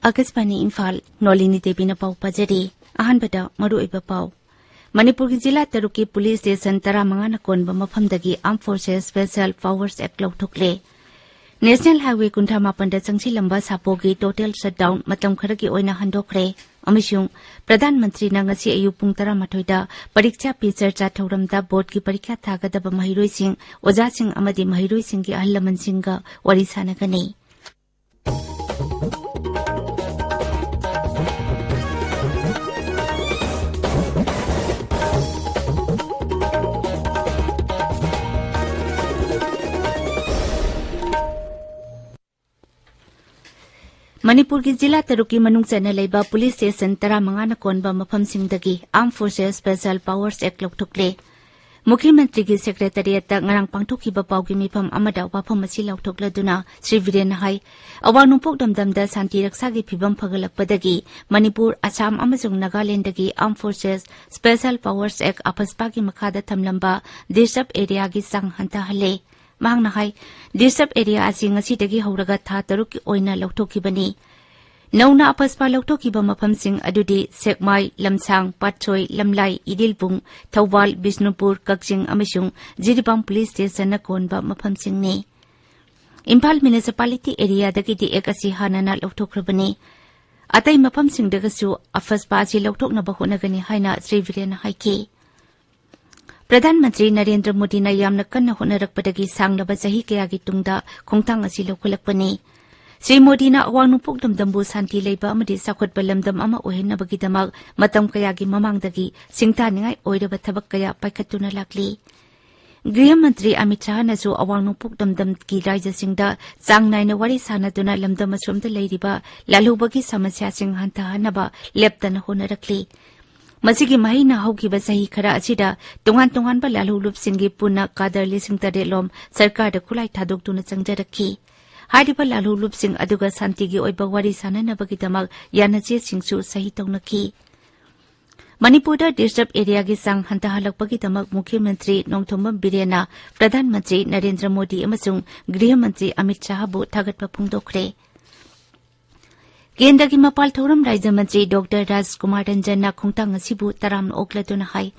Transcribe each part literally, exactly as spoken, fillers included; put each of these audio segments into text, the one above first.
ꯑꯥꯀꯥꯁꯕꯥꯅꯤ ꯏꯝꯐꯥꯜ, ꯅꯣꯂꯤꯅꯤ ꯗꯦꯕꯤꯅ ꯄꯥꯎ ꯄꯥꯖꯔꯤ꯫ ꯑꯍꯥꯟꯕꯗ ꯃꯔꯨꯑꯣꯏꯕ ꯄꯥꯎ꯫ ꯃꯅꯤꯄꯨꯔꯒꯤ ꯖꯤꯂꯥ ꯇꯔꯨꯛꯀꯤ ꯄꯨꯂꯤꯁ ꯁ꯭ꯇꯦꯁꯟ ꯇꯔꯥꯃꯉꯥꯅ ꯀꯣꯟꯕ ꯃꯐꯝꯗꯒꯤ Armed Forces Special Powers Act ꯂꯧꯊꯣꯛꯂꯦ꯫ ꯅꯦꯁꯅꯦꯜ ꯍꯥꯏꯋꯦ ꯀꯨꯟꯊ꯭ꯔꯥ ꯃꯥꯄꯟꯗ ꯆꯪꯁꯤꯜꯂꯝꯕ ꯁꯥꯄꯣꯒꯤ total shutdown ꯃꯇꯝ ꯈꯔꯒꯤ ꯑꯣꯏꯅ ꯍꯟꯗꯣꯛꯈ꯭ꯔꯦ꯫ ꯑꯃꯁꯨꯡ ꯄ꯭ꯔꯙꯥꯟ ꯃꯟꯇ꯭ꯔꯤꯅ ꯉꯁꯤ ꯑꯌꯨꯛ ꯄꯨꯡ ꯇꯔꯥꯃꯥꯊꯣꯏꯗ ꯄꯔꯤꯈ꯭ꯌꯥ ꯄꯦ ꯆꯔꯆꯥ ꯊꯧꯔꯝꯗ ꯕꯣꯔꯗꯀꯤ ꯄꯔꯤꯈ꯭ꯌꯥ ꯊꯥꯒꯗꯕ ꯃꯍꯩꯔꯣꯏꯁꯤꯡ, ꯑꯣꯖꯥꯁꯤꯡ ꯑꯃꯗꯤ ꯃꯍꯩꯔꯣꯏꯁꯤꯡꯒꯤ ꯑꯍꯜ ꯂꯃꯟꯁꯤꯡꯒ ꯋꯥꯔꯤ ꯁꯥꯟꯅꯒꯅꯤ꯫ ꯃꯅꯤꯄꯨꯔꯒꯤ ꯖꯤꯂꯥ ꯇꯔꯨꯛꯀꯤ ꯃꯅꯨꯡ ꯆꯟꯅ ꯂꯩꯕ ꯄꯨꯂꯤꯁ ꯁ꯭ꯇꯦꯁꯟ ꯇꯔꯥꯃꯉꯥꯅ ꯀꯣꯟꯕ ꯃꯐꯝꯁꯤꯡꯗꯒꯤ Armed Forces Special Powers Act ꯂꯧꯊꯣꯛꯂꯦ꯫ ꯃꯨꯈ꯭ꯌ ꯃꯟꯇ꯭ꯔꯤꯒꯤ ꯁꯦꯀ꯭ꯔꯦꯇꯔꯤꯌꯦꯠꯇ ꯉꯔꯥꯡ ꯄꯥꯡꯊꯣꯛꯈꯤꯕ ꯄꯥꯎꯒꯤ ꯃꯤꯐꯝ ꯑꯃꯗ ꯋꯥꯐꯝ ꯑꯁꯤ ꯂꯥꯎꯊꯣꯛꯂꯗꯨꯅ ꯁ꯭ꯔꯤ ꯕꯤꯔꯦꯟꯅ ꯍꯥꯏ, ꯑꯋꯥꯡ ꯅꯣꯡꯄꯣꯛ ꯗꯝꯗꯝꯗ ꯁꯥꯟꯇꯤ ꯔꯛꯁꯥꯒꯤ ꯐꯤꯚꯝ ꯐꯒꯠꯂꯛꯄꯗꯒꯤ ꯃꯅꯤꯄꯨꯔ, ꯑꯁꯥꯝ ꯑꯃꯁꯨꯡ ꯅꯥꯒꯥꯂꯦꯟꯗꯒꯤ Armed Forces Special Powers Act, ꯑꯐꯁꯄꯥꯒꯤ ꯃꯈꯥꯗ ꯊꯝꯂꯝꯕ ꯗꯤꯁꯇꯔꯕ ꯑꯦꯔꯤꯌꯥꯒꯤ ꯆꯥꯡ ꯍꯟꯊꯍꯜꯂꯦ꯫ ꯃꯍꯥꯛꯅ ꯍꯥꯏ, ꯗꯤꯁꯇꯔꯕ ꯑꯦꯔꯤꯌꯥ ꯑꯁꯤ ꯉꯁꯤꯗꯒꯤ ꯍꯧꯔꯒ ꯊꯥ ꯇꯔꯨꯛꯀꯤ ꯑꯣꯏꯅ ꯂꯧꯊꯣꯛꯈꯤꯕꯅꯤ꯫ ꯅꯧꯅ ꯑꯐꯁꯄꯥ ꯂꯧꯊꯣꯛꯈꯤꯕ ꯃꯐꯝꯁꯤꯡ ꯑꯗꯨꯗꯤ ꯁꯦꯛꯃꯥꯏ, ꯂꯝꯁꯥꯡ, ꯄꯥꯠꯁꯣꯏ, ꯂꯝꯂꯥꯏ, ꯏꯗꯤꯜꯕꯨꯡ, ꯊꯧꯕꯥꯜ, ꯕꯤꯁꯅꯨꯄꯨꯔ, ꯀꯛꯆꯤꯡ ꯑꯃꯁꯨꯡ ꯖꯤꯔꯤꯕꯥꯝ ꯄꯨꯂꯤꯁ ꯁ꯭ꯇꯦꯁꯟꯅ ꯀꯣꯟꯕ ꯃꯐꯝꯁꯤꯡꯅꯤ꯫ ꯏꯝꯐꯥꯜ ꯃ꯭ꯌꯨꯅꯤꯁꯤꯄꯥꯂꯤꯇꯤ ꯑꯦꯔꯤꯌꯥꯗꯒꯤꯗꯤ ꯑꯦꯛ ꯑꯁꯤ ꯍꯥꯟꯅꯅ ꯂꯧꯊꯣꯛꯈ꯭ꯔꯕꯅꯤ꯫ ꯑꯇꯩ ꯃꯐꯝꯁꯤꯡꯗꯒꯁꯨ ꯑꯐꯁꯄꯥ ꯑꯁꯤ ꯂꯧꯊꯣꯛꯅꯕ ꯍꯣꯠꯅꯒꯅꯤ ꯍꯥꯏꯅ ꯁ꯭ꯔꯤ ꯕꯤꯔꯦꯟꯅ ꯍꯥꯏꯈꯤ꯫ ꯄ꯭ꯔꯙꯥꯟ ꯃꯟꯇ꯭ꯔꯤ ꯅꯔꯦꯟꯗ꯭ꯔ ꯃꯣꯗꯤꯅ ꯌꯥꯝꯅ ꯀꯟꯅ ꯍꯣꯠꯅꯔꯛꯄꯗꯒꯤ ꯁꯥꯡꯂꯕ ꯆꯍꯤ ꯀꯌꯥꯒꯤ ꯇꯨꯡꯗ ꯈꯣꯡꯊꯥꯡ ꯑꯁꯤ ꯂꯧꯈꯠꯂꯛꯄꯅꯤ꯫ ꯁ꯭ꯔꯤ ꯃꯣꯗꯤꯅ ꯑꯋꯥꯡ ꯅꯣꯡꯄꯣꯛ ꯂꯝꯗꯝꯕꯨ ꯁꯥꯟꯇꯤ ꯂꯩꯕ ꯑꯃꯗꯤ ꯆꯥꯎꯈꯠꯄ ꯂꯝꯗꯝ ꯑꯃ ꯑꯣꯏꯍꯟꯅꯕꯒꯤꯗꯃꯛ ꯃꯇꯝ ꯀꯌꯥꯒꯤ ꯃꯃꯥꯡꯗꯒꯤ ꯁꯤꯡꯊꯥꯅꯤꯡꯉꯥꯏ ꯑꯣꯏꯔꯕ ꯊꯕꯛ ꯀꯌꯥ ꯄꯥꯏꯈꯠꯇꯨꯅ ꯂꯥꯛꯂꯤ꯫ ꯒ꯭ꯔꯤꯍ ꯃꯟꯇ꯭ꯔꯤ ꯑꯃꯤꯠ ꯁꯥꯍꯅꯁꯨ ꯑꯋꯥꯡ ꯅꯣꯡꯄꯣꯛ ꯂꯝꯗꯝꯒꯤ ꯔꯥꯖ꯭ꯌꯁꯤꯡꯗ ꯆꯥꯡ ꯅꯥꯏꯅ ꯋꯥꯔꯤ ꯁꯥꯟꯅꯗꯨꯅ ꯂꯝꯗꯝ ꯑꯁꯣꯝꯗ ꯂꯩꯔꯤꯕ ꯂꯥꯜꯍꯧꯕꯒꯤ ꯁꯃꯁ꯭ꯌꯥꯁꯤꯡ ꯍꯟꯊꯍꯟꯅꯕ ꯂꯦꯞꯇꯅ ꯍꯣꯠꯅꯔꯛꯂꯤ꯫ ꯃꯁꯤꯒꯤ ꯃꯍꯩꯅ ꯍꯧꯈꯤꯕ ꯆꯍꯤ ꯈꯔ ꯑꯁꯤꯗ ꯇꯣꯉꯥꯟ ꯇꯣꯉꯥꯟꯕ ꯂꯥꯜꯍꯧꯂꯨꯞꯁꯤꯡꯒꯤ ꯄꯨꯟꯅ ꯀꯥꯗꯔ ꯂꯤꯁꯤꯡ ꯇꯔꯦꯠ ꯂꯣꯝ ꯁꯔꯀꯥꯔꯗ ꯈꯨꯠꯂꯥꯏ ꯊꯥꯗꯣꯛꯇꯨꯅ ꯆꯪꯖꯔꯛꯈꯤ꯫ ꯍꯥꯏꯔꯤꯕ ꯂꯥꯜꯍꯧꯂꯨꯞꯁꯤꯡ ꯑꯗꯨꯒ ꯁꯥꯟꯇꯤꯒꯤ ꯑꯣꯏꯕ ꯋꯥꯔꯤ ꯁꯥꯟꯅꯅꯕꯒꯤꯗꯃꯛ ꯌꯥꯅꯆꯦꯁꯤꯡꯁꯨ ꯁꯍꯤ ꯇꯧꯅꯈꯤ꯫ ꯃꯅꯤꯄꯨꯔꯗ ꯗꯤꯁꯇꯔꯕ ꯑꯦꯔꯤꯌꯥꯒꯤ ꯆꯥꯡ ꯍꯟꯊꯍꯜꯂꯛꯄꯒꯤꯗꯃꯛ ꯃꯨꯈ꯭ꯌ ꯃꯟꯇ꯭ꯔꯤ ꯅꯣꯡꯊꯣꯝꯕꯝ ꯕꯤꯔꯦꯟꯅ ꯄ꯭ꯔꯙꯥꯟ ꯃꯟꯇ꯭ꯔꯤ ꯅꯔꯦꯟꯗ꯭ꯔ ꯃꯣꯗꯤ ꯑꯃꯁꯨꯡ ꯒ꯭ꯔꯤꯍ ꯃꯟꯇ꯭ꯔꯤ ꯑꯃꯤꯠ ꯁꯥꯍꯕꯨ ꯊꯥꯒꯠꯄ ꯐꯣꯡꯗꯣꯛꯈ꯭ꯔꯦ꯫ ꯀꯦꯟꯗ꯭ꯔꯒꯤ ꯃꯄꯥꯜ ꯊꯧꯔꯝ ꯔꯥꯖ꯭ꯌ ꯃꯟꯇ꯭ꯔꯤ ꯗꯣꯛꯇꯔ ꯔꯥꯖꯀꯨꯃꯥꯔ ꯔꯟꯖꯟꯅ ꯈꯣꯡꯊꯥꯡ ꯑꯁꯤꯕꯨ ꯇꯔꯥꯝꯅ ꯑꯣꯛꯂꯗꯨꯅ ꯍꯥꯏ,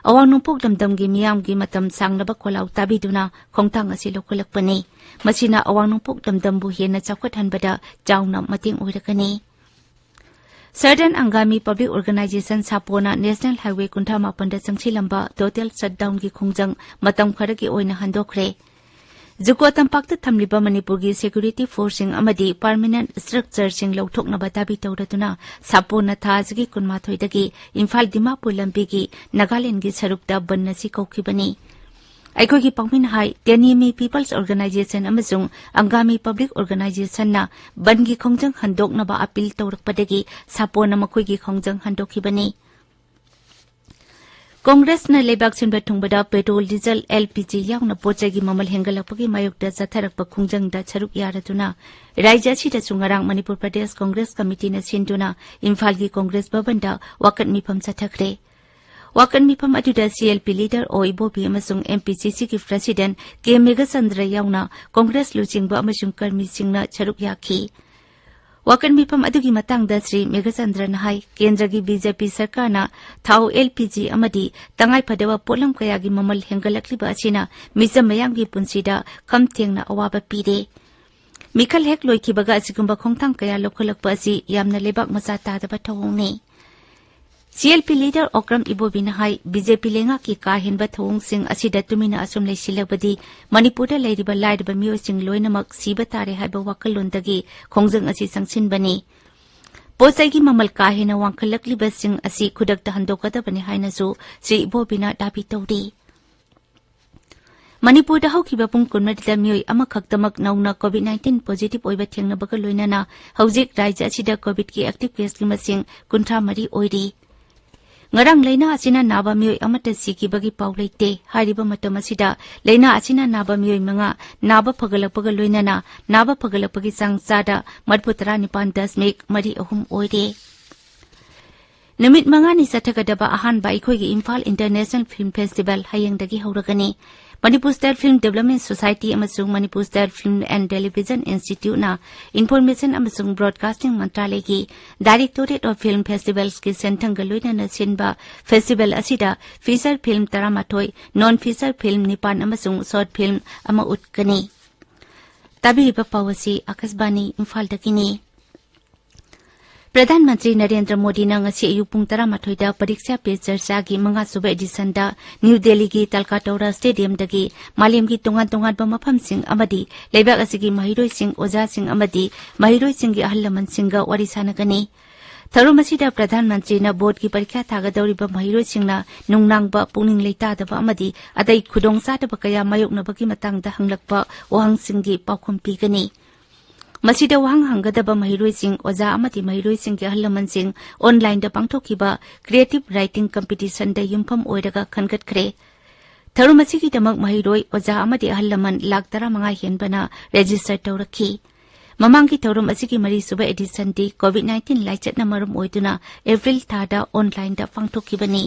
ꯑꯋꯥꯡ ꯅꯣꯡꯄꯣꯛ ꯂꯝꯗꯝꯒꯤ ꯃꯤꯌꯥꯝꯒꯤ ꯃꯇꯝ ꯁꯥꯡꯂꯕ ꯈꯣꯜꯂꯥꯎ ꯇꯥꯕꯤꯗꯨꯅ ꯈꯣꯡꯊꯥꯡ ꯑꯁꯤ ꯂꯧꯈꯠꯂꯛꯄꯅꯤ꯫ ꯃꯁꯤꯅ ꯑꯋꯥꯡ ꯅꯣꯡꯄꯣꯛ ꯂꯝꯗꯝꯕꯨ ꯍꯦꯟꯅ ꯆꯥꯎꯈꯠꯍꯟꯕꯗ ꯆꯥꯎꯅ ꯃꯇꯦꯡ ꯑꯣꯏꯔꯒꯅꯤ꯫ Southern Angami Public Organisation, ꯁꯥꯄꯣꯅ National Highway ꯀꯨꯟꯊ꯭ꯔꯥ ꯃꯥꯄꯟꯗ ꯆꯪꯁꯤꯜꯂꯝꯕ total shutdownꯒꯤ ꯈꯣꯡꯖꯪ ꯃꯇꯝ ꯈꯔꯒꯤ ꯑꯣꯏꯅ ꯍꯟꯗꯣꯛꯈ꯭ꯔꯦ꯫ ꯖꯨꯀꯣ ꯇꯝꯄꯥꯛꯇ ꯊꯝꯂꯤꯕ ꯃꯅꯤꯄꯨꯔꯒꯤ security forceꯁꯤꯡ ꯑꯃꯗꯤ permanent structureꯁꯤꯡ ꯂꯧꯊꯣꯛꯅꯕ ꯗꯥꯕꯤ ꯇꯧꯔꯗꯨꯅ ꯁꯥꯄꯣꯅ ꯊꯥ ꯑꯁꯤꯒꯤ ꯀꯨꯟꯃꯥꯊꯣꯏꯗꯒꯤ ꯏꯝꯐꯥꯜ ꯗꯤꯃꯥꯄꯨꯔ ꯂꯝꯕꯤꯒꯤ ꯅꯥꯒꯥꯂꯦꯟꯗꯒꯤ ꯁꯔꯨꯛꯇ ꯕꯟ ꯑꯁꯤ ꯀꯧꯈꯤꯕꯅꯤ꯫ ꯑꯩꯈꯣꯏꯒꯤ ꯄꯥꯎꯃꯤꯅ ꯍꯥꯏ, ꯇꯦꯅꯤꯃꯤ People's Organisation ꯑꯃꯁꯨꯡ ꯑꯪꯒꯥꯃꯤ Public Organisationꯅ ꯕꯟꯒꯤ ꯈꯣꯡꯖꯪ ꯍꯟꯗꯣꯛꯅꯕ appeal ꯇꯧꯔꯛꯄꯗꯒꯤ ꯁꯥꯄꯣꯟꯅ ꯃꯈꯣꯏꯒꯤ ꯈꯣꯡꯖꯪ ꯍꯟꯗꯣꯛꯈꯤꯕꯅꯤ꯫ ꯀꯣꯡꯒ꯭ꯔꯦꯁꯅ ꯂꯩꯕꯥꯛ ꯁꯤꯟꯕ ꯊꯨꯡꯕꯗ petrol, diesel, L P G ꯌꯥꯎꯅ ꯄꯣꯠ ꯆꯩꯒꯤ ꯃꯃꯜ ꯍꯦꯟꯒꯠꯂꯛꯄꯒꯤ ꯃꯥꯌꯣꯛꯇ ꯆꯠꯊꯔꯛꯄ ꯈꯣꯡꯖꯪꯗ ꯁꯔꯨꯛ ꯌꯥꯔꯗꯨꯅ ꯔꯥꯖ꯭ꯌ ꯑꯁꯤꯗꯁꯨ ꯉꯔꯥꯡ ꯃꯅꯤꯄꯨꯔ ꯄ꯭ꯔꯗꯦꯁ ꯀꯣꯡꯒ꯭ꯔꯦꯁ ꯀꯃꯤꯇꯤꯅ ꯁꯤꯟꯗꯨꯅ ꯏꯝꯐꯥꯜꯒꯤ ꯀꯣꯡꯒ꯭ꯔꯦꯁ ꯚꯕꯟꯗ ꯋꯥꯀꯠ ꯃꯤꯐꯝ ꯆꯠꯊꯈ꯭ꯔꯦ꯫ ꯋꯥꯀꯠ ꯃꯤꯐꯝ ꯑꯗꯨꯗ ꯁꯤ ꯑꯦꯜ ꯄꯤ leader ꯑꯣ ꯏꯕꯣꯕꯤ ꯑꯃꯁꯨꯡ ꯑꯦꯝ ꯄꯤ ꯁꯤ ꯁꯤꯒꯤ president ꯀꯦ ꯃꯦꯘꯆꯟꯗ꯭ꯔ ꯌꯥꯎꯅ ꯀꯣꯡꯒ꯭ꯔꯦꯁ ꯂꯨꯆꯤꯡꯕ ꯑꯃꯁꯨꯡ ꯀꯔꯃꯤꯁꯤꯡꯅ ꯁꯔꯨꯛ ꯌꯥꯈꯤ꯫ ꯋꯥꯀꯠ ꯃꯤꯐꯝ ꯑꯗꯨꯒꯤ ꯃꯇꯥꯡꯗ ꯁ꯭ꯔꯤ ꯃꯦꯘꯆꯟꯗ꯭ꯔꯅ ꯍꯥꯏ, ꯀꯦꯟꯗ꯭ꯔꯒꯤ ꯕꯤ ꯖꯦ ꯄꯤ ꯁꯔꯀꯥꯔꯅ ꯊꯥꯎ, ꯑꯦꯜ ꯄꯤ ꯖꯤ ꯑꯃꯗꯤ ꯇꯉꯥꯏꯐꯗꯕ ꯄꯣꯠꯂꯝ ꯀꯌꯥꯒꯤ ꯃꯃꯜ ꯍꯦꯟꯒꯠꯂꯛꯂꯤꯕ ꯑꯁꯤꯅ ꯃꯤꯆꯝ ꯃꯌꯥꯝꯒꯤ ꯄꯨꯟꯁꯤꯗ ꯈꯝ ꯊꯦꯡꯅ ꯑꯋꯥꯕ ꯄꯤꯔꯦ꯫ ꯃꯤꯈꯜ ꯍꯦꯛ ꯂꯣꯏꯈꯤꯕꯒ ꯑꯁꯤꯒꯨꯝꯕ ꯈꯣꯡꯊꯥꯡ ꯀꯌꯥ ꯂꯧꯈꯠꯂꯛꯄ ꯑꯁꯤ ꯌꯥꯝꯅ ꯂꯩꯕꯥꯛ ꯃꯆꯥ ꯇꯥꯗꯕ ꯊꯧꯑꯣꯡꯅꯤ꯫ C L P leader Okram ꯏꯕꯣꯕꯤꯅ ꯍꯥꯏ, ꯕꯤ ꯖꯦ ꯄꯤ ꯂꯩꯉꯥꯛꯀꯤ ꯀꯥ ꯍꯦꯟꯕ ꯊꯧꯑꯣꯡꯁꯤꯡ ꯑꯁꯤꯗ ꯇꯨꯃꯤꯟꯅ ꯑꯁꯨꯝ ꯂꯩꯁꯤꯜꯂꯕꯗꯤ ꯃꯅꯤꯄꯨꯔꯗ ꯂꯩꯔꯤꯕ ꯂꯥꯏꯔꯕ ꯃꯤꯑꯣꯏꯁꯤꯡ ꯂꯣꯏꯅꯃꯛ ꯁꯤꯕ ꯇꯥꯔꯦ ꯍꯥꯏꯕ ꯋꯥꯈꯜꯂꯣꯟꯗꯒꯤ ꯈꯣꯡꯖꯪ ꯑꯁꯤ ꯆꯪꯁꯤꯟꯕꯅꯤ꯫ ꯄꯣꯠ ꯆꯩꯒꯤ ꯃꯃꯜ ꯀꯥ ꯍꯦꯟꯅ ꯋꯥꯡꯈꯠꯂꯛꯂꯤꯕꯁꯤꯡ ꯑꯁꯤ ꯈꯨꯗꯛꯇ ꯍꯟꯗꯣꯛꯀꯗꯕꯅꯤ ꯍꯥꯏꯅꯁꯨ ꯁ꯭ꯔꯤ ꯏꯕꯣꯕꯤꯅ ꯗꯥꯕꯤ ꯇꯧꯔꯤ꯫ ꯃꯅꯤꯄꯨꯔꯗ ꯍꯧꯈꯤꯕ ꯄꯨꯡ ꯀꯨꯟꯃꯔꯤꯗ ꯃꯤꯑꯣꯏ ꯑꯃꯈꯛꯇꯃꯛ ꯅꯧꯅ COVID nineteen positive ꯑꯣꯏꯕ ꯊꯦꯡꯅꯕꯒ ꯂꯣꯏꯅꯅ ꯍꯧꯖꯤꯛ ꯔꯥꯖ꯭ꯌ ꯑꯁꯤꯗ COVIDꯀꯤ active caseꯀꯤ ꯃꯁꯤꯡ ꯀꯨꯟꯊ꯭ꯔꯥ ꯃꯔꯤ ꯑꯣꯏꯔꯤ꯫ ꯉꯔꯥꯡ ꯂꯩꯅꯥ ꯑꯁꯤꯅ ꯅꯥꯕ ꯃꯤꯑꯣꯏ ꯑꯃꯠꯇ ꯁꯤꯈꯤꯕꯒꯤ ꯄꯥꯎ ꯂꯩꯇꯦ꯫ ꯍꯥꯏꯔꯤꯕ ꯃꯇꯝ ꯑꯁꯤꯗ ꯂꯩꯅꯥ ꯑꯁꯤꯅ ꯅꯥꯕ ꯃꯤꯑꯣꯏ ꯃꯉꯥ ꯅꯥꯕ ꯐꯒꯠꯂꯛꯄꯒ ꯂꯣꯏꯅꯅ ꯅꯥꯕ ꯐꯒꯠꯂꯛꯄꯒꯤ ꯆꯥꯡ ꯆꯥꯗ ꯃꯔꯤꯐꯨ ꯇꯔꯥ ꯅꯤꯄꯥꯟ ꯗꯁꯃꯤꯛ ꯃꯔꯤ ꯑꯍꯨꯝ ꯑꯣꯏꯔꯦ꯫ ꯅꯨꯃꯤꯠ ꯃꯉꯥꯅꯤ ꯆꯠꯊꯒꯗꯕ ꯑꯍꯥꯟꯕ ꯑꯩꯈꯣꯏꯒꯤ ꯏꯝꯐꯥꯜ International Film Festival ꯍꯌꯦꯡꯗꯒꯤ ꯍꯧꯔꯒꯅꯤ꯫ Manipur state film development society ꯑꯃꯁꯨꯡ Manipur state film and television ꯏꯟꯁꯇꯤꯇ꯭ꯌꯨꯠꯅ ꯏꯟꯐꯣꯔꯃꯦꯁꯟ ꯑꯃꯁꯨꯡ ꯕ꯭ꯔꯣꯗꯀꯥꯁꯇꯤꯡ ꯃꯟꯇ꯭ꯔꯥꯂꯌꯒꯤ ꯗꯥꯏꯔꯦꯛꯇꯣꯔꯦꯠ ꯑꯣꯐ ꯐꯤꯜꯝ ꯐꯦꯁꯇꯤꯚꯦꯜꯁꯀꯤ ꯁꯦꯟꯊꯪꯒ ꯂꯣꯏꯅꯅ ꯁꯤꯟꯕ ꯐꯦꯁꯇꯤꯚꯦꯜ ꯑꯁꯤꯗ ꯐꯤꯆꯔ ꯐꯤꯜꯝ ꯇꯔꯥꯃꯥꯊꯣꯏ, ꯅꯣꯟ ꯐꯤꯆꯔ ꯐꯤꯜꯝ ꯅꯤꯄꯥꯟ ꯑꯃꯁꯨꯡ ꯁꯣꯔꯠ ꯐꯤꯜꯝ ꯑꯃ ꯎꯠꯀꯅꯤ꯫ ꯇꯥꯕꯤꯔꯤꯕ ꯄꯥꯎ ꯑꯁꯤ ꯑꯀꯥꯁꯕꯥꯅꯤ ꯏꯝꯐꯥꯜꯗꯒꯤꯅꯤ꯫ ꯄ꯭ꯔꯙꯥꯟ ꯃꯟꯇ꯭ꯔꯤ ꯅꯔꯦꯟꯗ꯭ꯔ ꯃꯣꯗꯤꯅ ꯉꯁꯤ ꯑꯌꯨꯛ ꯄꯨꯡ ꯇꯔꯥꯃꯥꯊꯣꯏꯗ ꯄꯔꯤꯛꯁꯥ ꯄꯦ ꯆꯔꯆꯥꯒꯤ ꯃꯉꯥꯁꯨꯕ ꯑꯦꯗꯤꯁꯟꯗ ꯅ꯭ꯌꯨ ꯗꯦꯜꯂꯤꯒꯤ ꯇꯜꯀꯥꯇꯧꯔꯥ ꯁ꯭ꯇꯦꯗꯤꯌꯝꯗꯒꯤ ꯃꯥꯂꯦꯝꯒꯤ ꯇꯣꯉꯥꯟ ꯇꯣꯉꯥꯟꯕ ꯃꯐꯝꯁꯤꯡ ꯑꯃꯗꯤ ꯂꯩꯕꯥꯛ ꯑꯁꯤꯒꯤ ꯃꯍꯩꯔꯣꯏꯁꯤꯡ, ꯑꯣꯖꯥꯁꯤꯡ ꯑꯃꯗꯤ ꯃꯍꯩꯔꯣꯏꯁꯤꯡꯒꯤ ꯑꯍꯜ ꯂꯃꯟꯁꯤꯡꯒ ꯋꯥꯔꯤ ꯁꯥꯟꯅꯒꯅꯤ꯫ ꯊꯧꯔꯝ ꯑꯁꯤꯗ ꯄ꯭ꯔꯙꯥꯟ ꯃꯟꯇ꯭ꯔꯤꯅ ꯕꯣꯔꯗꯀꯤ ꯄꯔꯤꯈ꯭ꯌꯥ ꯊꯥꯒꯗꯧꯔꯤꯕ ꯃꯍꯩꯔꯣꯏꯁꯤꯡꯅ ꯅꯨꯡꯅꯥꯡꯕ, ꯄꯨꯛꯅꯤꯡ ꯂꯩꯇꯥꯗꯕ ꯑꯃꯗꯤ ꯑꯇꯩ ꯈꯨꯗꯣꯡꯆꯥꯗꯕ ꯀꯌꯥ ꯃꯥꯌꯣꯛꯅꯕꯒꯤ ꯃꯇꯥꯡꯗ ꯍꯪꯂꯛꯄ ꯋꯥꯍꯪꯁꯤꯡꯒꯤ ꯄꯥꯎꯈꯨꯝ ꯄꯤꯒꯅꯤ꯫ ꯃꯁꯤꯗ ꯋꯥꯍꯪ ꯍꯪꯒꯗꯕ ꯃꯍꯩꯔꯣꯏꯁꯤꯡ, ꯑꯣꯖꯥ ꯑꯃꯗꯤ ꯃꯍꯩꯔꯣꯏꯁꯤꯡꯒꯤ ꯑꯍꯜ ꯂꯃꯟꯁꯤꯡ ꯑꯣꯟꯂꯥꯏꯟꯗ ꯄꯥꯡꯊꯣꯛꯈꯤꯕ ꯀ꯭ꯔꯤꯌꯦꯇꯤꯚ ꯔꯥꯏꯇꯤꯡ ꯀꯝꯄꯤꯇꯤꯁꯟꯗ ꯌꯨꯝꯐꯝ ꯑꯣꯏꯔꯒ ꯈꯟꯒꯠꯈ꯭ꯔꯦ꯫ ꯊꯧꯔꯝ ꯑꯁꯤꯒꯤꯗꯃꯛ ꯃꯍꯩꯔꯣꯏ, ꯑꯣꯖꯥ ꯑꯃꯗꯤ ꯑꯍꯜ ꯂꯃꯟ ꯂꯥꯈ ꯇꯔꯥꯃꯉꯥ ꯍꯦꯟꯕꯅ ꯔꯦꯖꯤꯁꯇꯔ ꯇꯧꯔꯛꯈꯤ꯫ ꯃꯃꯥꯡꯒꯤ ꯊꯧꯔꯝ ꯑꯁꯤꯒꯤ ꯃꯔꯤꯁꯨꯕ ꯑꯦꯗꯤꯁꯟꯗꯤ ꯀꯣꯚꯤꯗ ꯅꯥꯏꯟꯇꯤꯟ ꯂꯥꯏꯆꯠꯅ ꯃꯔꯝ ꯑꯣꯏꯗꯨꯅ ꯑꯦꯄ꯭ꯔꯤꯜ ꯊꯥꯗ ꯑꯣꯟꯂꯥꯏꯟꯗ ꯄꯥꯡꯊꯣꯛꯈꯤꯕꯅꯤ꯫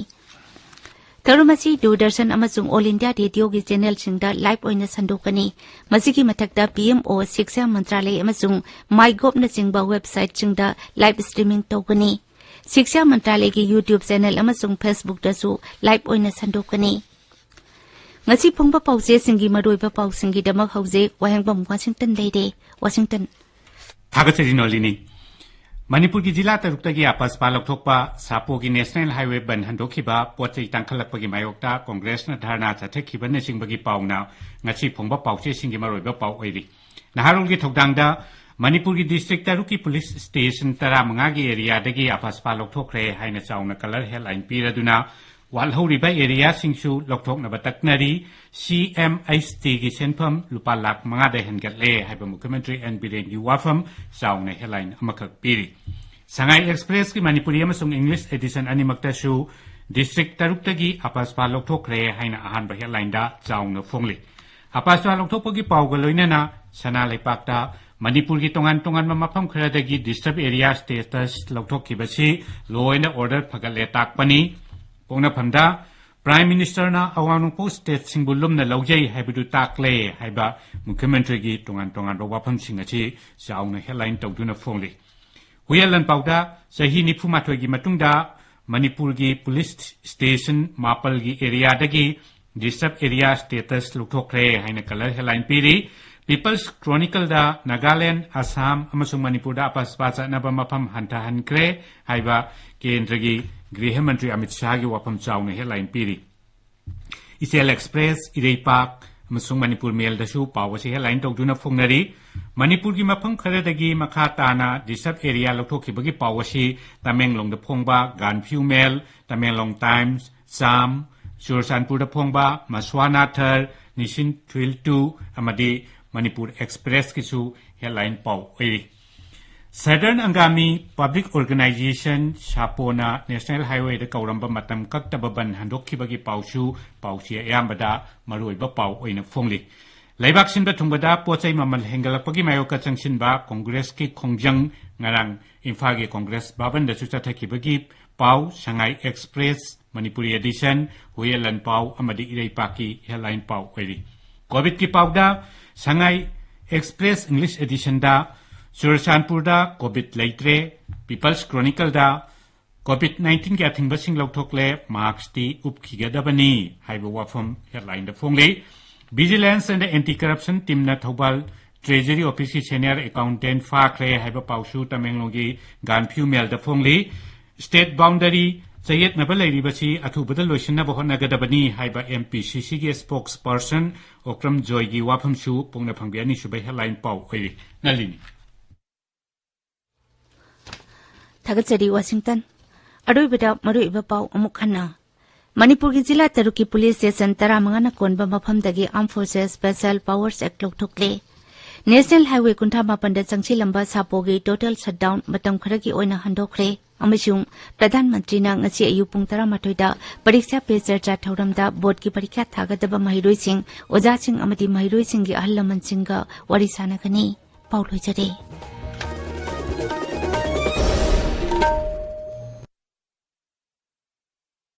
ꯊꯧꯔꯝ ꯑꯁꯤ ꯗꯨꯔꯗꯔꯁꯟ ꯑꯃꯁꯨꯡ ꯑꯣꯜ ꯏꯟꯗꯤꯌꯥ ꯔꯦꯗꯤꯑꯣꯒꯤ ꯆꯦꯅꯦꯜꯁꯤꯡꯗ ꯂꯥꯏꯚ ꯑꯣꯏꯅ ꯁꯟꯗꯣꯛꯀꯅꯤ꯫ ꯃꯁꯤꯒꯤ ꯃꯊꯛꯇ ꯄꯤ ꯑꯦꯝ ꯑꯣ, ꯁꯤꯛꯁꯥ ꯃꯟꯇ꯭ꯔꯥꯂꯌ ꯑꯃꯁꯨꯡ ꯃꯥꯏ ꯒꯣꯚꯅꯆꯤꯡꯕ ꯋꯦꯕꯁꯥꯏꯠꯁꯤꯡꯗ ꯂꯥꯏꯚ ꯁ꯭ꯇ꯭ꯔꯤꯃꯤꯡ ꯇꯧꯒꯅꯤ꯫ ꯁꯤꯛꯁꯥ ꯃꯟꯇ꯭ꯔꯥꯂꯌꯒꯤ YouTube ꯆꯦꯅꯦꯜ ꯑꯃꯁꯨꯡ Facebook-ꯇꯁꯨ ꯂꯥꯏꯚ ꯑꯣꯏꯅ ꯁꯟꯗꯣꯛꯀꯅꯤ꯫ ꯉꯁꯤ ꯐꯣꯡꯕ ꯄꯥꯎꯆꯦꯁꯤꯡꯒꯤ ꯃꯔꯨꯑꯣꯏꯕ ꯄꯥꯎꯁꯤꯡꯒꯤꯗꯃꯛ ꯍꯧꯖꯤꯛ ꯋꯥꯍꯦꯡꯕꯝ ꯋꯥꯁꯤꯡꯇꯟ ꯂꯩꯔꯦ꯫ ꯋꯥꯁꯤꯡꯇꯟ꯫ ꯊꯥꯒꯠꯆꯔꯤ ꯅꯣꯂꯤꯅꯤ꯫ ꯃꯅꯤꯄꯨꯔꯒꯤ ꯖꯤꯂꯥ ꯇꯔꯨꯛꯇꯒꯤ ꯑꯄꯥꯁꯄꯥ ꯂꯧꯊꯣꯛꯄ, ꯁꯥꯄꯣꯒꯤ ꯅꯦꯁꯅꯦꯜ ꯍꯥꯏꯋꯦ ꯕꯟ ꯍꯟꯗꯣꯛꯈꯤꯕ, ꯄꯣꯠ ꯆꯩ ꯇꯥꯡꯈꯠꯂꯛꯄꯒꯤ ꯃꯥꯌꯣꯛꯇ ꯀꯣꯡꯒ꯭ꯔꯦꯁꯅ ꯙꯔꯅꯥ ꯆꯠꯊꯈꯤꯕꯅꯆꯤꯡꯕꯒꯤ ꯄꯥꯎꯅ ꯉꯁꯤ ꯐꯣꯡꯕ ꯄꯥꯎꯆꯦꯁꯤꯡꯒꯤ ꯃꯔꯨꯑꯣꯏꯕ ꯄꯥꯎ ꯑꯣꯏꯔꯤ꯫ ꯅꯍꯥꯔꯣꯜꯒꯤ ꯊꯧꯗꯥꯡꯗ ꯃꯅꯤꯄꯨꯔꯒꯤ ꯗꯤꯁꯇ꯭ꯔꯤꯛ ꯇꯔꯨꯛꯀꯤ ꯄꯨꯂꯤꯁ ꯁ꯭ꯇꯦꯁꯟ ꯇꯔꯥꯃꯉꯥꯒꯤ ꯑꯦꯔꯤꯌꯥꯗꯒꯤ ꯑꯄꯥꯁꯄꯥ ꯂꯧꯊꯣꯛꯈ꯭ꯔꯦ ꯍꯥꯏꯅ ꯆꯥꯎꯅ ꯀꯂꯔ ꯍꯦꯗꯂꯥꯏꯟ ꯄꯤꯔꯗꯨꯅ ꯋꯥꯠꯍꯧꯔꯤꯕ ꯑꯦꯔꯤꯌꯥꯁꯤꯡꯁꯨ ꯂꯧꯊꯣꯛꯅꯕ ꯇꯛꯅꯔꯤ꯫ ꯁꯤ ꯑꯦꯝ ꯑꯩꯆ ꯇꯤꯒꯤ ꯁꯦꯟꯐꯝ ꯂꯨꯄꯥ ꯂꯥꯈ ꯃꯉꯥꯗ ꯍꯦꯟꯒꯠꯂꯦ ꯍꯥꯏꯕ ꯃꯨꯈ꯭ꯌ ꯃꯟꯇ꯭ꯔꯤ ꯑꯦꯟ ꯕꯤꯔꯦꯟꯒꯤ ꯋꯥꯐꯝ ꯆꯥꯎꯅ ꯍꯦꯗꯂꯥꯏꯟ ꯑꯃꯈꯛ ꯄꯤꯔꯤ꯫ ꯁꯉꯥꯏ ꯑꯦꯛꯁꯄ꯭ꯔꯦꯁꯀꯤ ꯃꯅꯤꯄꯨꯔꯤ ꯑꯃꯁꯨꯡ ꯏꯪꯂꯤꯁ ꯑꯦꯗꯤꯁꯟ ꯑꯅꯤꯃꯛꯇꯁꯨ ꯗꯤꯁꯇ꯭ꯔꯤꯛ ꯇꯔꯨꯛꯇꯒꯤ ꯑꯄꯥꯁꯄꯥ ꯂꯧꯊꯣꯛꯈ꯭ꯔꯦ ꯍꯥꯏꯅ ꯑꯍꯥꯟꯕ ꯍꯦꯗꯂꯥꯏꯟꯗ ꯆꯥꯎꯅ ꯐꯣꯡꯂꯤ꯫ ꯑꯄꯥꯁꯄꯥ ꯂꯧꯊꯣꯛꯄꯒꯤ ꯄꯥꯎꯒ ꯂꯣꯏꯅꯅ ꯁꯅꯥ ꯂꯩꯄꯥꯛꯇ ꯃꯅꯤꯄꯨꯔꯒꯤ ꯇꯣꯉꯥꯟ ꯇꯣꯉꯥꯟꯕ ꯃꯐꯝ ꯈꯔꯗꯒꯤ ꯗꯤꯁꯇꯔꯕ ꯑꯦꯔꯤꯌꯥ ꯁ꯭ꯇꯦꯇꯁ ꯂꯧꯊꯣꯛꯈꯤꯕꯁꯤ ꯂꯣ ꯑꯦꯟ ꯑꯣꯔꯗꯔ ꯐꯒꯠꯂꯦ ꯇꯥꯛꯄꯅꯤ꯫ ꯄꯣꯛꯅꯐꯝꯗ Prime Ministerꯅ ꯑꯋꯥꯡ ꯅꯣꯡꯄꯣꯛ stateꯁꯤꯡꯕꯨ ꯂꯨꯝꯅ ꯂꯧꯖꯩ ꯍꯥꯏꯕꯗꯨ ꯇꯥꯛꯂꯦ ꯍꯥꯏꯕ ꯃꯨꯈ꯭ꯌ ꯃꯟꯇ꯭ꯔꯤꯒꯤ ꯇꯣꯉꯥꯟ ꯇꯣꯉꯥꯟꯕ ꯋꯥꯐꯝꯁꯤꯡ ꯑꯁꯤ ꯆꯥꯎꯅ headline ꯇꯧꯗꯨꯅ ꯐꯣꯡꯂꯤ꯫ ꯍꯨꯏꯌꯦꯟ ꯂꯥꯟꯄꯥꯎꯗ ꯆꯍꯤ ꯅꯤꯐꯨ ꯃꯥꯊꯣꯏꯒꯤ ꯃꯇꯨꯡꯗ ꯃꯅꯤꯄꯨꯔꯒꯤ police station ꯃꯥꯄꯜꯒꯤ areaꯗꯒꯤ disturb area status ꯂꯧꯊꯣꯛꯈ꯭ꯔꯦ ꯍꯥꯏꯅ colour headline ꯄꯤꯔꯤ꯫ People's Chronicleꯗ ꯅꯥꯒꯥꯂꯦꯟ, ꯑꯁꯥꯝ ꯑꯃꯁꯨꯡ ꯃꯅꯤꯄꯨꯔꯗ ꯑꯄꯥꯁꯄꯥ ꯆꯠꯅꯕ ꯃꯐꯝ ꯍꯟꯊꯍꯟꯈ꯭ꯔꯦ ꯍꯥꯏꯕ ꯀꯦꯟꯗ꯭ꯔꯒꯤ ꯒ꯭ꯔꯤꯍ ꯃꯟꯇ꯭ꯔꯤ ꯑꯃꯤꯠ ꯁꯥꯍꯒꯤ ꯋꯥꯐꯝ ꯆꯥꯎꯅ headline ꯄꯤꯔꯤ꯫ ꯏꯆꯦꯜ Express, ꯏꯔꯩꯄꯥꯛ ꯑꯃꯁꯨꯡ ꯃꯅꯤꯄꯨꯔ ꯃꯦꯜꯗꯁꯨ ꯄꯥꯎ ꯑꯁꯤ headline ꯇꯧꯗꯨꯅ ꯐꯣꯡꯅꯔꯤ꯫ ꯃꯅꯤꯄꯨꯔꯒꯤ ꯃꯐꯝ ꯈꯔꯗꯒꯤ ꯃꯈꯥ ꯇꯥꯅ disturb area ꯂꯧꯊꯣꯛꯈꯤꯕꯒꯤ ꯄꯥꯎ ꯑꯁꯤ ꯇꯃꯦꯡꯂꯣꯡꯗ ꯐꯣꯡꯕ ꯒꯥꯟꯐ꯭ꯌꯨ ꯃꯦꯜ, ꯇꯃꯦꯡꯂꯣꯡ ꯇꯥꯏꯝꯁ, ꯆꯥꯝ, ꯆꯨꯔꯆꯥꯟꯄꯨꯔꯗ ꯐꯣꯡꯕ ꯃꯁ꯭ꯋꯥꯅꯥꯊꯔ, ꯅꯤꯁꯤꯟ ꯊ꯭ꯋꯤꯜ ꯇꯨ ꯑꯃꯗꯤ ꯃꯅꯤꯄꯨꯔ Expressꯀꯤꯁꯨ headline ꯄꯥꯎ ꯑꯣꯏꯔꯤ꯫ Southern Angami Public Organization, ꯁꯥꯄꯣꯅ National Highwayꯗ ꯀꯧꯔꯝꯕ ꯃꯇꯝ ꯀꯛꯇꯕ ꯕꯟ ꯍꯟꯗꯣꯛꯈꯤꯕꯒꯤ ꯄꯥꯎꯁꯨ ꯄꯥꯎꯆꯦ ꯑꯌꯥꯝꯕꯗ ꯃꯔꯨꯑꯣꯏꯕ ꯄꯥꯎ ꯑꯣꯏꯅ ꯐꯣꯡꯂꯤ꯫ ꯂꯩꯕꯥꯛ ꯁꯤꯟꯕ ꯊꯨꯡꯕꯗ ꯄꯣꯠ ꯆꯩ ꯃꯃꯜ ꯍꯦꯟꯒꯠꯂꯛꯄꯒꯤ ꯃꯥꯌꯣꯛꯇ ꯆꯪꯁꯤꯟꯕ ꯀꯣꯡꯒ꯭ꯔꯦꯁꯀꯤ ꯈꯣꯡꯖꯪ ꯉꯔꯥꯡ ꯏꯝꯐꯥꯜꯒꯤ ꯀꯣꯡꯒ꯭ꯔꯦꯁ ꯚꯕꯟꯗꯁꯨ ꯆꯠꯊꯈꯤꯕꯒꯤ ꯄꯥꯎ, ꯁꯉꯥꯏ Express, ꯃꯅꯤꯄꯨꯔꯤ edition, ꯍꯨꯏꯌꯦꯟ ꯂꯥꯟꯄꯥꯎ ꯑꯃꯗꯤ ꯏꯔꯩꯄꯥꯛꯀꯤ headline ꯄꯥꯎ ꯑꯣꯏꯔꯤ꯫ COVIDꯀꯤ ꯄꯥꯎꯗ ꯁꯉꯥꯏ Express English editionꯗ ꯆꯨꯔꯆꯥꯟꯄꯨꯔꯗ COVID ꯂꯩꯇ꯭ꯔꯦ, People's Chronicleꯗ COVID nineteenꯒꯤ ꯑꯊꯤꯡꯕꯁꯤꯡ ꯂꯧꯊꯣꯛꯂꯦ, maskꯇꯤ ꯎꯞꯈꯤꯒꯗꯕꯅꯤ ꯍꯥꯏꯕ ꯋꯥꯐꯝ headlineꯗ ꯐꯣꯡꯂꯤ꯫ Vigilance and Anti-Corruption teamꯅ Thoubal Treasury Officeꯀꯤ senior accountant ꯐꯥꯈ꯭ꯔꯦ ꯍꯥꯏꯕ ꯄꯥꯎꯁꯨ ꯇꯃꯦꯡꯂꯣꯡꯒꯤ ꯒꯥꯟꯐ꯭ꯌꯨ ꯃꯦꯜꯗ ꯐꯣꯡꯂꯤ꯫ State boundary ꯆꯌꯦꯠꯅꯕ ꯂꯩꯔꯤꯕꯁꯤ ꯑꯊꯨꯕꯗ ꯂꯣꯏꯁꯤꯟꯅꯕ ꯍꯣꯠꯅꯒꯗꯕꯅꯤ ꯍꯥꯏꯕ MPCCꯒꯤ spokesperson ꯑꯣꯀ꯭ꯔꯝ ꯖꯣꯏꯒꯤ ꯋꯥꯐꯝꯁꯨ ꯄꯣꯛꯅꯐꯝꯒꯤ ꯑꯅꯤꯁꯨꯕ headline ꯄꯥꯎ ꯑꯣꯏꯔꯤ꯫ ꯅꯂꯤꯅꯤ꯫ ꯊꯥꯒꯠꯆꯔꯤ, ꯋꯥꯁꯤꯡꯇꯟ꯫ ꯑꯔꯣꯏꯕꯗ ꯃꯔꯨꯑꯣꯏꯕ ꯄꯥꯎ ꯑꯃꯨꯛ ꯍꯟꯅ꯫ ꯃꯅꯤꯄꯨꯔꯒꯤ ꯖꯤꯂꯥ ꯇꯔꯨꯛꯀꯤ police station ꯇꯔꯥꯃꯉꯥꯅ ꯀꯣꯟꯕ ꯃꯐꯝꯗꯒꯤ Armed Forces Special Powers Act ꯂꯧꯊꯣꯛꯂꯦ꯫ National Highway ꯀꯨꯟꯊ꯭ꯔꯥ ꯃꯥꯄꯟꯗ ꯆꯪꯁꯤꯜꯂꯝꯕ ꯁꯥꯄꯣꯒꯤ total shutdown ꯃꯇꯝ ꯈꯔꯒꯤ ꯑꯣꯏꯅ ꯍꯟꯗꯣꯛꯈ꯭ꯔꯦ ꯑꯃꯁꯨꯡ ꯄ꯭ꯔꯙꯥꯟ ꯃꯟꯇ꯭ꯔꯤꯅ ꯉꯁꯤ ꯑꯌꯨꯛ ꯄꯨꯡ ꯇꯔꯥꯃꯥꯊꯣꯏꯗ ꯄꯔꯤꯈ꯭ꯌꯥ ꯄꯦ ꯆꯔꯆꯥ ꯊꯧꯔꯝꯗ ꯕꯣꯔꯗꯀꯤ ꯄꯔꯤꯈ꯭ꯌꯥ ꯊꯥꯒꯗꯕ ꯃꯍꯩꯔꯣꯏꯁꯤꯡ, ꯑꯣꯖꯥꯁꯤꯡ ꯑꯃꯗꯤ ꯃꯍꯩꯔꯣꯏꯁꯤꯡꯒꯤ ꯑꯍꯜ ꯂꯃꯟꯁꯤꯡꯒ ꯋꯥꯔꯤ ꯁꯥꯟꯅꯒꯅꯤ꯫ ꯄꯥꯎ ꯂꯣꯏꯖꯔꯦ꯫